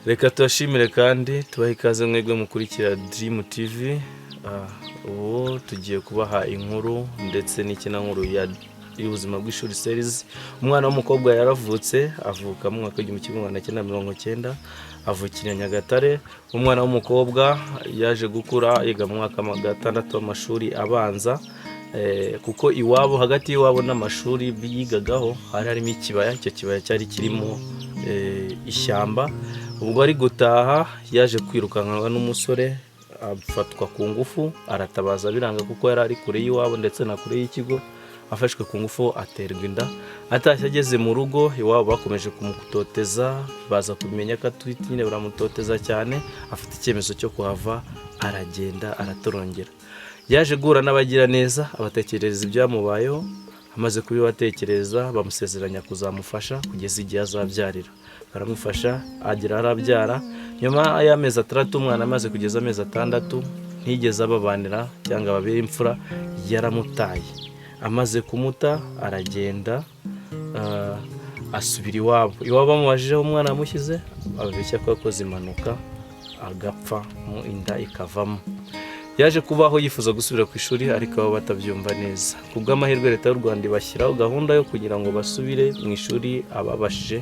Reka tubashimire kandi tubahe ikaze mwebwe mukurikira Dream TV. Ubu tugiye kubaha inkuru ndetse n'ikinankuru y'ubuzima bw'ishuri series. Umwana w'umukobwa yaravutse, avuka mu mwaka w'1990, avukira Nyagatare. Umwana w'umukobwa yaje gukura yiga mu mwaka wa gatandatu w'amashuri abanza, kuko iwabo, hagati y'iwabo n'amashuri yigagaho hari harimo ikibaya. Icyo kibaya cyari kirimo ishyamba. Ubwo ari gutaha yaje kwirukanwa n'umusore, afatwa ku ngufu, aratabaza biranga kuko yari ari kure y'iwabo ndetse na kure y'ikigo. Afashwe ku ngufu aterwa inda. Atashye ageze mu rugo iwabo bakomeje kumutoteza, baza kumenya ko atwite nyine baramutoteza cyane. Afata icyemezo cyo kuhava, aragenda aratorongera. Yaje guhura n'abagiraneza, abatekerereza ibyamubayeho. Amaze kubibatekereza bamusezeranya kuzamufasha kugeza igihe azabyarira. Baramufasha agera arabyara. Nyuma y'amezi 6, umwana amaze kugeza amezi 6, ntiyigeze ababanira cyangwa ababere imfura, yaramutaye. Amaze kumuta aragenda, asubira iwabo. Iwabo bamubajije aho umwana yamushyize, ababeshya ko yakoze impanuka agapfa, mu inda ikavamo. Yaje kubaho yifuza gusubira ku ishuri ariko baba batabyumva neza. Ku bw'amahirwe Leta y'u Rwanda ibashyiraho gahunda yo kugira ngo basubire mu ishuri ababashije,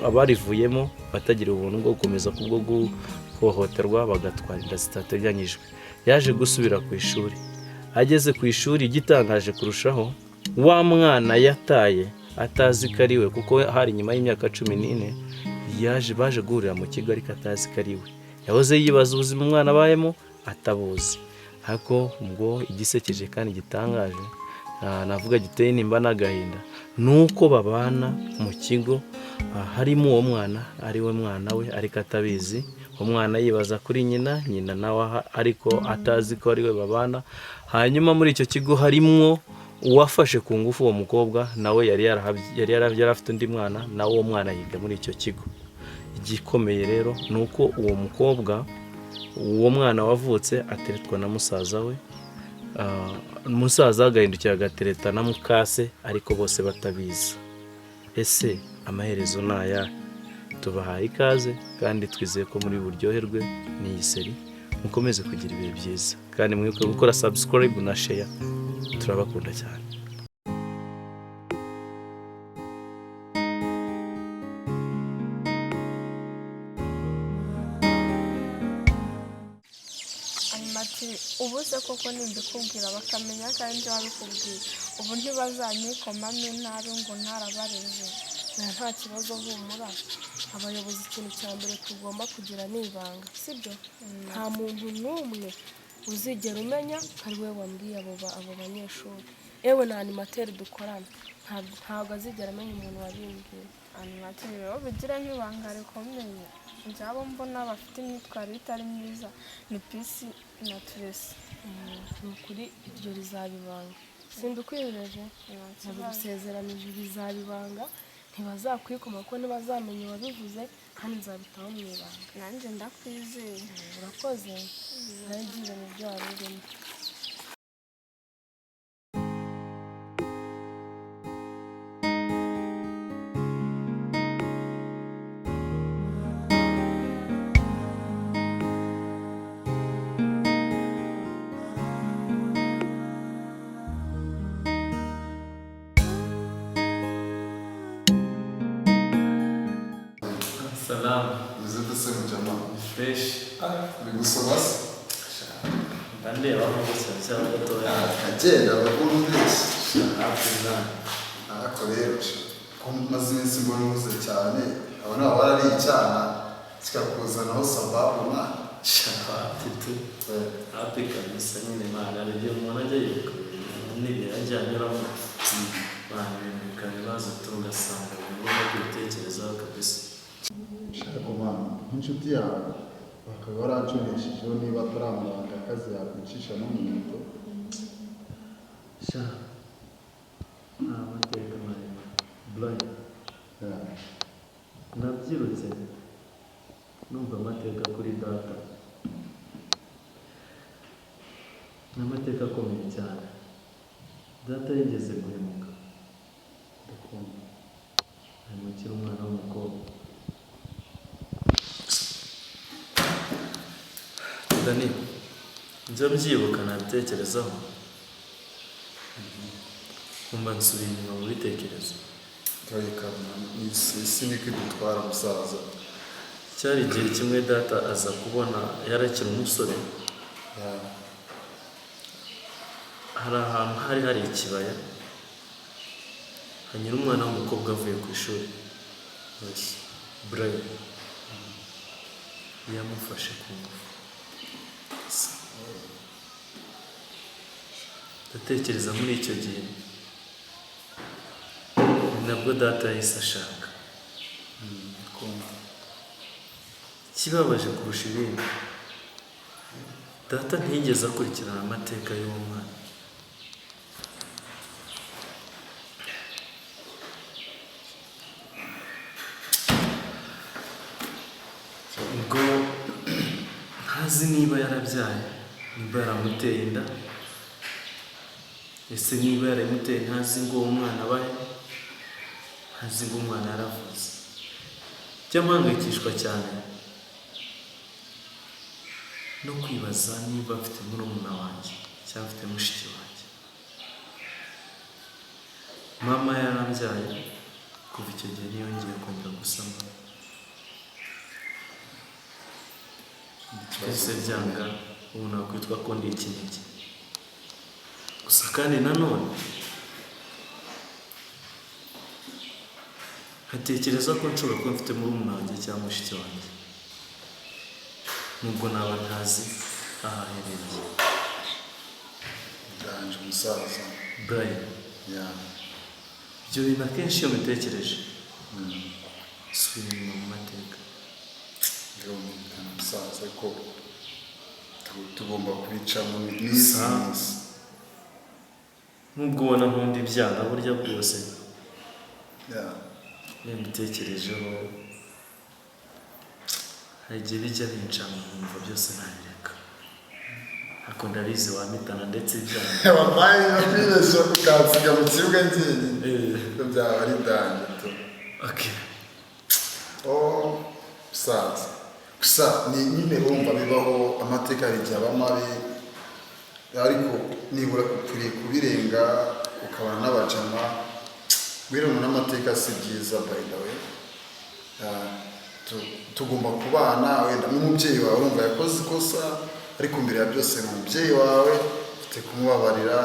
abarivuyemo batagira ubuntu bwo gukomeza kubwo guhohoterwa bagatwara inda zitateganyijwe. Yaje gusubira ku ishuri. Ageze ku ishuri, igitangaje kurushaho, wa mwana yataye atazi ko ari we, kuko hari nyuma y'imyaka 14, yaje baje guhurira mu kigo ariko atazi ko ari we. Yahoze yibaza ubuzima umwana abayemo atabuzi. Ariko ubwo igisekeje kandi gitangaje, navuga giteye intimba n'agahinda, ni uko babana mu kigo, harimo uwo mwana ari we mwana we ariko atabizi. Umwana yibaza kuri nyina, nyina nawe ariko atazi ko ari we babana. Hanyuma muri icyo kigo harimwo uwafashe ku ngufu uwo mukobwa, nawe yari afite undi mwana, nawe uwo mwana yiga muri icyo kigo. Igikomeye rero ni uko uwo mukobwa, uwo mwana wavutse ateretwa na musaza we, musaza agahindukira agatereta na mukase, ariko bose batabizi. Ese amaherezo ni ayahe? Tubahaye ikaze kandi twizeye ko muri buryoherwe n'iyi série. Mukomeze kugira ibihe byiza kandi mwibuke gukora subscribe na share. Turabakunda cyane. Ati ubu se koko nimbikubwira bakamenya ko ari njye wabikubwiye, ubu ntibazanyikomamo inabi ngo ntarabareze? Nta kibazo, humura. Abayobozi ikintu cya mbere tugomba kugira ni ibanga, sibyo? Nta muntu n'umwe uzigera umenya ko ari wowe wambwiye abo banyeshuri, yewe na animateur dukorana ntabwo azigera amenya umuntu wabimbwiye. Animateur rero bigira nk'ibanga rikomeye. Njye abo mbona bafite imyitwarire itari myiza ni Pisi na Turesi. Ni ukuri iryo rizaba ibanga, simbikwijeje, nabigusezeranije, bizaba ibanga. Ntibazakwikoma kuko ntibazamenya uwabivuze, kandi nzabitaho mu ibanga. Nanjye ndakwizeye. Urakoze, nawe mu byo wari urimo. Salamu. Meze ute se mujama? Fresh. Uri gusoma se? Ndandeba nko gusa cyangwa gatoya. Akagenda abakuru mbese. Hafi mwana. Ariko rero ko maze iminsi mbona uhuze cyane, aba nawe warariye icyana kikakuzanaho sababu mwana. Hafi tu. Hafi kabisa nyine mwana, hari igihe umuntu ajya yibuka ibintu n'ibihe ajya anyuramo mwana, ibintu bikaba ibibazo tu, ugasanga ni ngombwa kubitekerezaho kabisa. Shaka mwana, nk'inshuti yawe bakaba warancunishijeho niba atari amabanga y'akazi yakwicisha no mu muto. Sha, nta mateka maremare Brian. Nabyirutse numva amateka kuri data, ni amateka akomeye cyane. Data yigeze guhemuka. Ndakumva. Ahemukira umwana w'umukobwa. Dani, njya mbyibuka nabitekerezaho nkumva nsubiye inyuma mu bitekerezo. Isi isi niko idutwara, musaza. Cyari igihe kimwe data aza kubona yarakiri umusore. Hari ahantu hari hari ikibaya, hanyura umwana w'umukobwa avuye ku ishuri. Brian yamufashe ku ngufu. Ndatekereza muri icyo gihe ni nabwo data yahise ashaka. Kumva. Ikibabaje kurusha ibindi, data ntiyigeze akurikirana amateka y'uwo mwana. Ubwo ntazi niba yarabyaye, niba yaramuteye inda, ese niba yaramuteye ntazi ngo uwo mwana abahe, ntazi ngo umwana yaravutse. Njya mpangayikishwa cyane no kwibaza niba mfite murumuna wanjye cyangwa mfite mushiki wanjye. Mama yarambyaye, kuva icyo gihe ntiyongeye kongera gusama. Twese byanga ubu nakwitwa ko ndi ikinege. Gusa kandi nanone nkatekereza ko nshobora kuba mfite murumuna wanjye cyangwa mushiki wanjye, nubwo naba ntazi aho aherereye. Ganje umusaza. Brian, ibyo bintu akenshi iyo mbitekereje nsubira inyuma mu mateka. Birumvikana umusaza, ariko tugomba kubicamo n'isi Gusa n'isi. Nubwo ubona nkunda ibyana burya bwose, iyo mbitekerejeho hari igihe bijya bincanga nkumva byose nabireka, ariko ndabizi wampitana ndetse ibyana. Wabaye kwibeshya ukansiga mu kibuga njyenyine. Ibyo byaba ari danger tu. Okay. Oh, musaza, gusa ni nyine urumva bibaho, amateka hari igihe aba mabi, ariko nibura ukwiriye kubirenga ukabana n'abajama. Guheranwa n'amateka si byiza, by the way. Tugomba kubana wenda n'umubyeyi wawe. Urumva yakoze ikosa, ariko mbere ya byose ni umubyeyi wawe, ufite kumubabarira.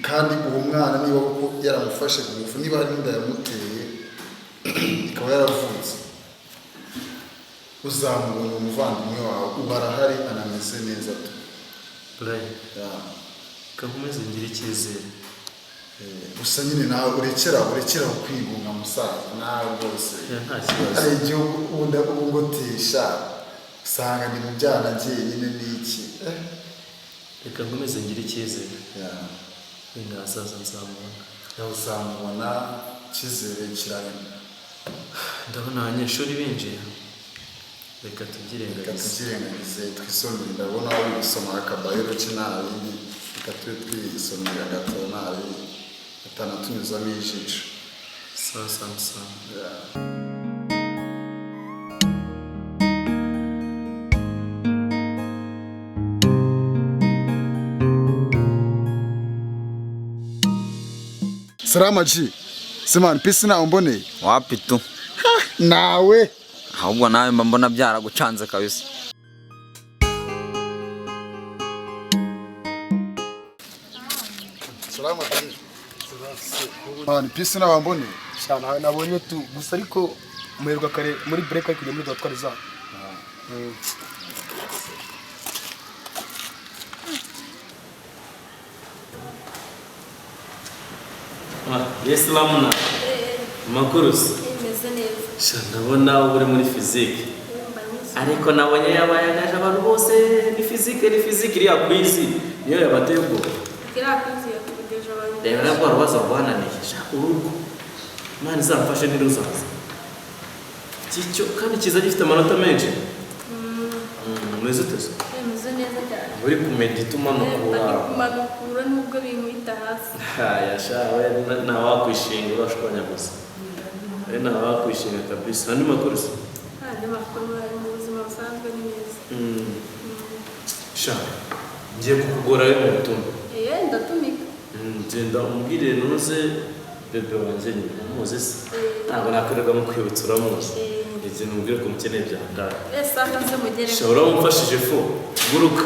Kandi uwo mwana niba koko yaramufashe ku ngufu, niba hari n'inda yamuteye ikaba yaravutse, uzamubona umuvandimwe wawe, ubu arahari anameze neza tu. Brian, reka nkomeze ngire icyizere. Gusa nyine nawe urekera kwigunga musaza, nawe rwose. Yeah, nta kibazo. Hari igihe ubundi ubungotisha usanga ni mu byana njyenyine n'iki. Reka nkomeze ngire icyizere. Wenda ahazaza nzamubona. Yawe uzamubona, icyizere kirarema. Ndabona abanyeshuri binjiye, reka Reka tubyirengagize. Tubyirengagize twisomere. Ndabona uri gusoma akabayiro ke, nta bindi, reka tube twisomera gato, nta bindi atanatunyuzamo ijisho. Sawa sawa sawa. Yeah. Salama G. Simani pisi nawe umboneye. Wapi tu. Nawe. Ahubwo nawe mba mbona byaragucanze kabisa. Salama G. Mani pisi nawe mboneye. Cyane nawe nabonye tu, gusa ariko muheruka kare muri break ari kujya muri dortoir zabo. Ah, yes Lamuna. Amakuru se? Imeze neza. Sha, ndabona uba uri muri fizike. Ariko nabonye yabayagaje abantu bose ni fizike, ni fizike. Iriya quiz niyo yabateye ubwoba. Kiriya quiz yatugejeje abantu. Reba nabwo urubazo rwananiye. Sha, urugo. Imana izamfashe ntiruzaza. Kicyo kandi kiza gifite amanota menshi. Umeze ute se? Imeze neza cyane. Uri kumedita umanukura. Bari kumanukura nubwo binkubita hasi. Haya sha, we ntawakwishinga urashwanya gusa. We ntawakwishinga kabisa. Andi makuru se? Andi makuru ari mu buzima busanzwe ni meza. Sha, ngiye kukugora yo mu butumwa. Ndatumika. Genda umbwire nuze bebe wanjye nyine umuzi se? Ntabwo nakorerwa mu kwibutsa uramuzi. Igihe numubwire ko mukeneye bya ndara. Sawa nze mugere. Sha, uramumfashije fu. Guruka.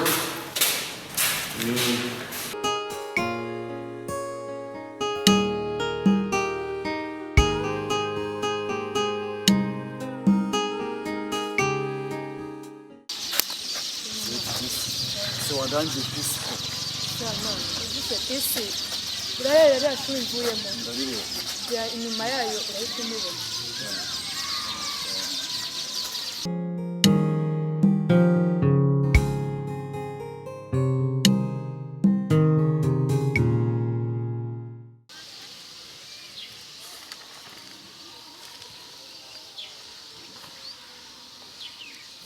Se warangiye pisi ko? Isi urareba ririya shuri mvuyemo? Ndaribona. Jya inyuma yayo urahita umubona.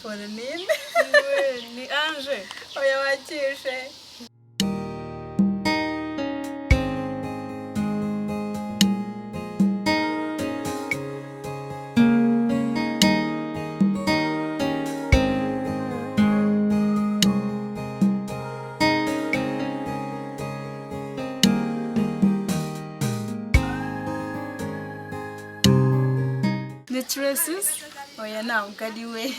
Pauline. Ni Ange. Oya wakishe. Ni Tracy. Oya ntabwo ari we.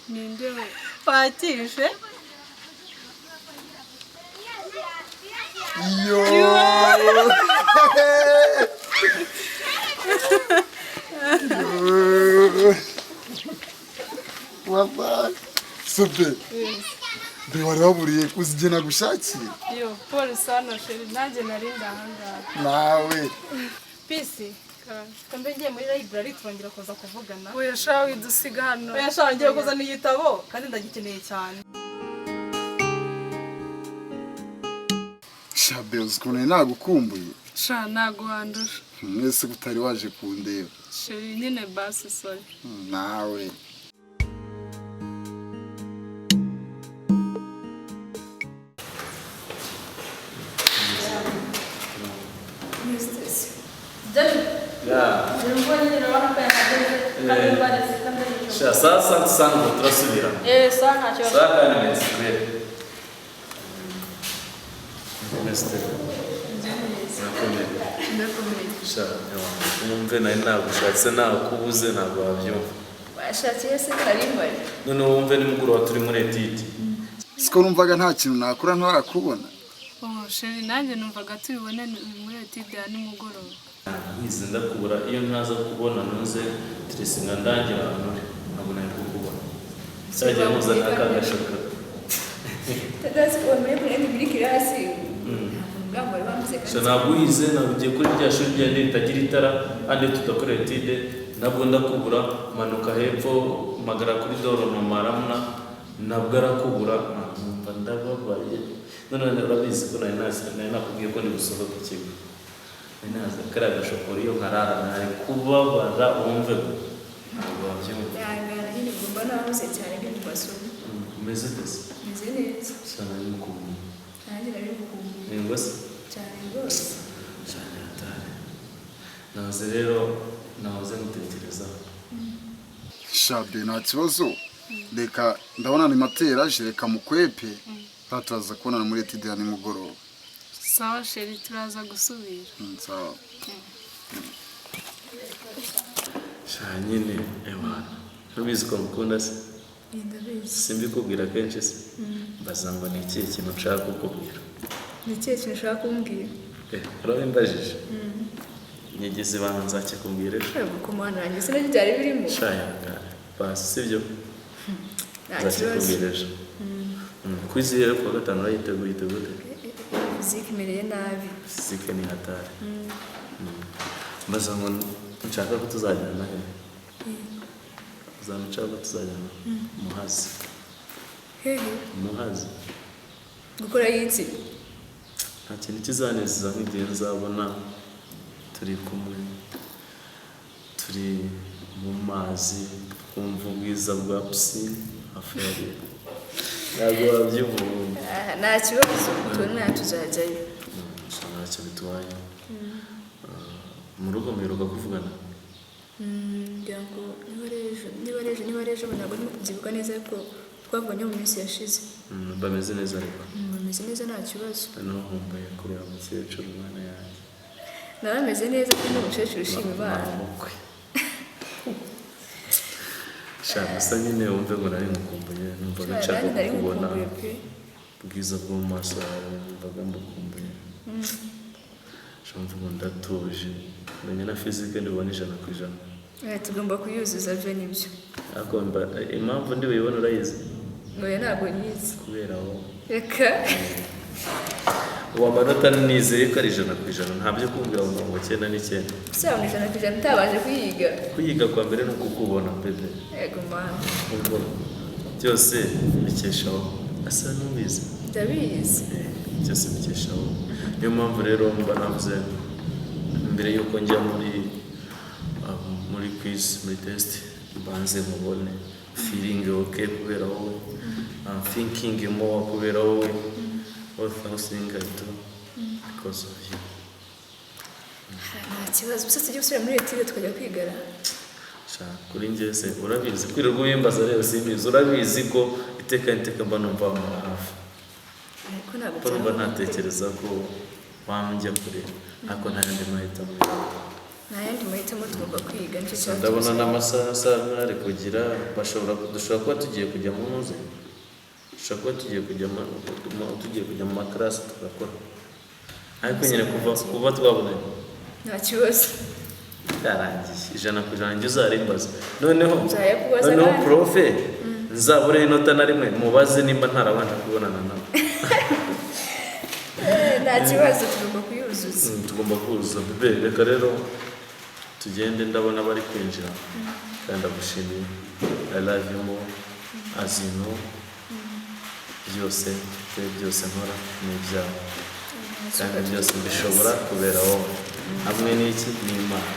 Ninde we? Wakishe. Iyo. Wallahi. Sobe. Mbe wari waburiye uzi igihe nagushakiye? Yo, Paul sana chérie, nanjye nari ndahangaha. Nawe. Pisi. Kambe ngiye muri library turongera kuza kuvugana. Oya sha widusiga hano. Oya sha ngiye kuzana igitabo kandi ndagikeneye cyane. Shabe uzi ukuntu nari nagukumbuye. Sha naguhandusha. Mwese ko utari waje kundeba. Chérie nyine basi sorry. Nawe. Sha, sasa sana ngo turasubira. Sawa nta kibazo. Sawa kandi merci kweli. Merci. Urakomeye. Sha, wumve nari nagushatse nakubuze ntabwo wabyumva. Washakiye se karimbari? Noneho wumve nimugoroba turi muri etide. Siko numvaga nta kintu nakora ntarakubona. Oh, chérie nanjye numvaga tubibone muri etide ya nimugoroba. Nkizi ndakubura iyo ntaza kubona nuze Tracy nga ndangira ahantu uri ntabwo nari kukubona. Cyagiye muzana aka gashoka. Tadazi ko muri kuri muri kirasi. Ntabwo bari bamuze. Sha ntabwo uyize, ntabwo ugiye kuri rya shuri ryandi ritagira itara kandi tudakora etide, nabwo ndakubura manuka hepfo magara kuri doro ntumaramna nabwo arakubura numva ndababaye. None urabizi ko nari nakubwiye ko ndi gusohoka ikigo. Nari kariya gashokora iyo nkarara nari kubabara wumve ko ntabwo wabyumva. Yangana nyine ugomba nahuze cyane ndi mu masomo. Umeze ute se? Meze neza. Sha nari mukumbuye. Nanjye nari mukumbuye. Ni ngo se? Cyane rwose. Cyane hatari. Nahoze rero nahoze ngutekerezaho. Shabe nta kibazo. Reka ndabona ni matera aje reka mukwepe. Turaza kubonana muri etide ya nimugoroba. Sawa chérie turaza gusubira. Sawa. Sha nyine ewana. Ntubizi ko ngukunda se? Ndabizi. Simbikubwira kenshi se? Mbaza ngo ni ikihe kintu nshaka kukubwira. Ni ikihe kintu ushaka kumbwira? Urabimbajije? Nigeze ibanga nzakikubwira ejo. Ntabwo ko mwana wanjye sinabyo byari birimo. Sha yangana. Basi sibyo? Nta kibazo. Nzakikubwira ejo. Kwizi rero kuwa gatanu urayiteguye ute? Fizike imereye nabi. Fizike ni hatari. Mbaza ngo nshaka ko tuzajyana he? Nshaka ko tuzajyana Muhazi. Hehe. Muhazi. Gukora iki? Nta kintu kizanezeza nk'igihe nzabona turi kumwe, turi mu mazi, twumva ubwiza bwa pisine hafi ya rero. Ntabwo wabyumva. Nta kibazo, tubona tuzajyayo. Ntacyo bitwaye. Mu rugo muheruka kuvugana? Ngira ngo niba ari ejo, ntabwo ndimo kubyibuka neza ariko Twavuganye mu minsi yashize. Bameze neza ariko? Bameze neza, nta kibazo. Noneho nkumbuye kureba umukecuru, mwana yanjye. Nawe ameze neza, kandi ni umukecuru ushima Imana. Mabukwe. Sha, gusa nyine wumve ngo nari ngukumbuye, numvaga Sha, nshaka nanjye nari kukubona. ngukumbuye pe. Ubwiza bwo mu maso yawe numvaga mbukumbuye. Sha, mvuga ngo ndatuje, menya na physique ndibona 100%. Tugomba kuyuzuza byo nibyo. Ariko impamvu ndi buyibone urayizi? Oya, ntabwo nyizi. Kubera wowe. Reka. Ubu amanota nizeye ko ari 100%, nta byo kumbwira ngo 99. Usanga 100% utabanje kuyiga. Kuyiga kwa mbere ni ukukubona, bébé. Yego mana. Ubwo byose bikesha wowe, asa n'ubizi. Ndabizi. Byose bikesha wowe, niyo mpamvu rero mba navuze mbere y'uko njya muri quiz, muri test, mbanze mubone, feeling okay kubera wowe, I'm thinking more kubera wowe, all things I do because of you. Nta kibazo, gusa tujye gusubira muri étude tukajya kwigara. Sha, kuri njye se urabizi, kwirirwa wimbaza rero simbizi, urabizi ko iteka n'iteka mba numva wamara hafi. Ariko ntabwo Mba numva byaba. ntatekereza ko wamujya kure, ariko nta yandi mahitamo. Nta yandi mahitamo, tugomba kwiga, nicyo cyatuzanye. Ndabona n'amasaha asa nk'ari kugira, bashobora dushobora kuba tugiye kujya mu nzu, dushobora kuba tugiye kujya mu makarasi tugakora, ariko nyine kuva twabonanye Nta kibazo. byarangiye 100%. Njye uzarimbaza noneho. Nzayakubaza Noneho kandi. prof nzabure inota na rimwe, mubaze nimba ntarabanje kubonana nawe. Nta kibazo, tugomba kuyuzuza. Tugomba kuzuza, bébé. Reka rero tugende, ndabona bari kwinjira, kandi ndagushimiye. I love you more, as you know. Byose mfite, byose nkora ni ibyawe, kandi byose mbishobora kubera wowe hamwe n'iki n'Imana.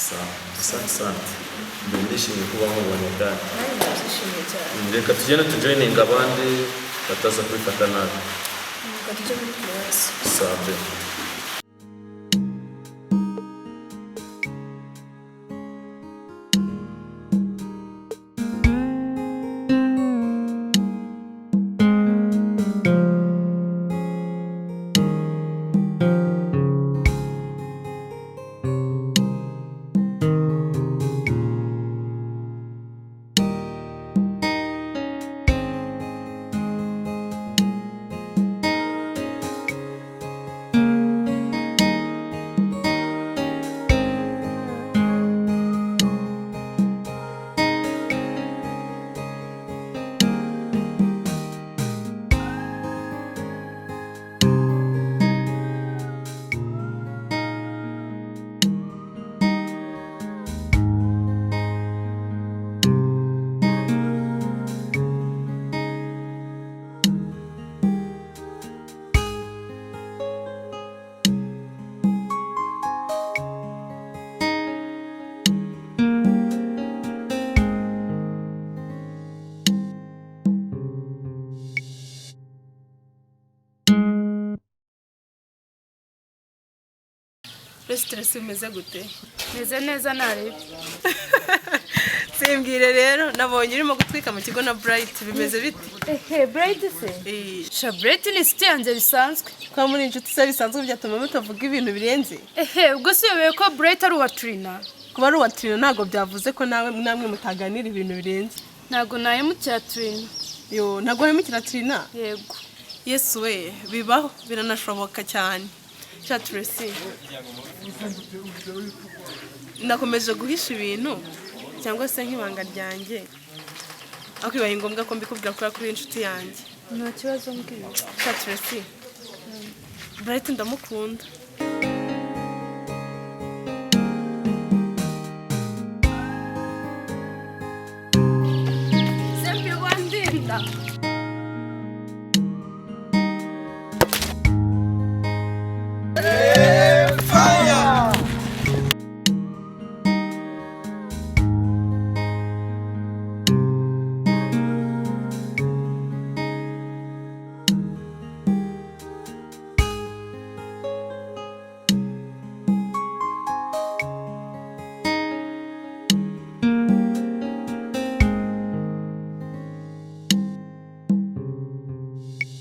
Sawa, asante, mbe ndishimye kuba nkubonye kandi. Nanjye ndabyishimiye cyane. Reka tugende tujoininga abandi bataza kubifata nabi. Reka tujye muri classe. Sawa, bébé. Stress bimeze gute? Meze neza, narebe. Simbwire rero, nabonye urimo gutwika mu kigo na Bright, bimeze bite? Ehe, Bright se? Sha, Bright ni inshuti yanjye bisanzwe. Kuba muri inshuti se bisanzwe byatuma mutavuga ibintu birenze? Ehe, ubwo si uyobewe ko Bright ari uwa Trina? Kuba ari uwa Trina ntabwo byavuze ko nawe namwe mutaganira ibintu birenze. Ntabwo nahemukira Trina. Yo, ntabwo wahemukira Trina? Yego. Yesu we, bibaho, biranashoboka cyane. Sha Tracy, nakomeje guhisha ibintu cyangwa se nk'ibanga ryanjye, ariko bibaye ngombwa ko mbikubwira kubera ko uri inshuti yanjye. Nta kibazo, mbwira. Sha Tracy, Bright ndamukunda.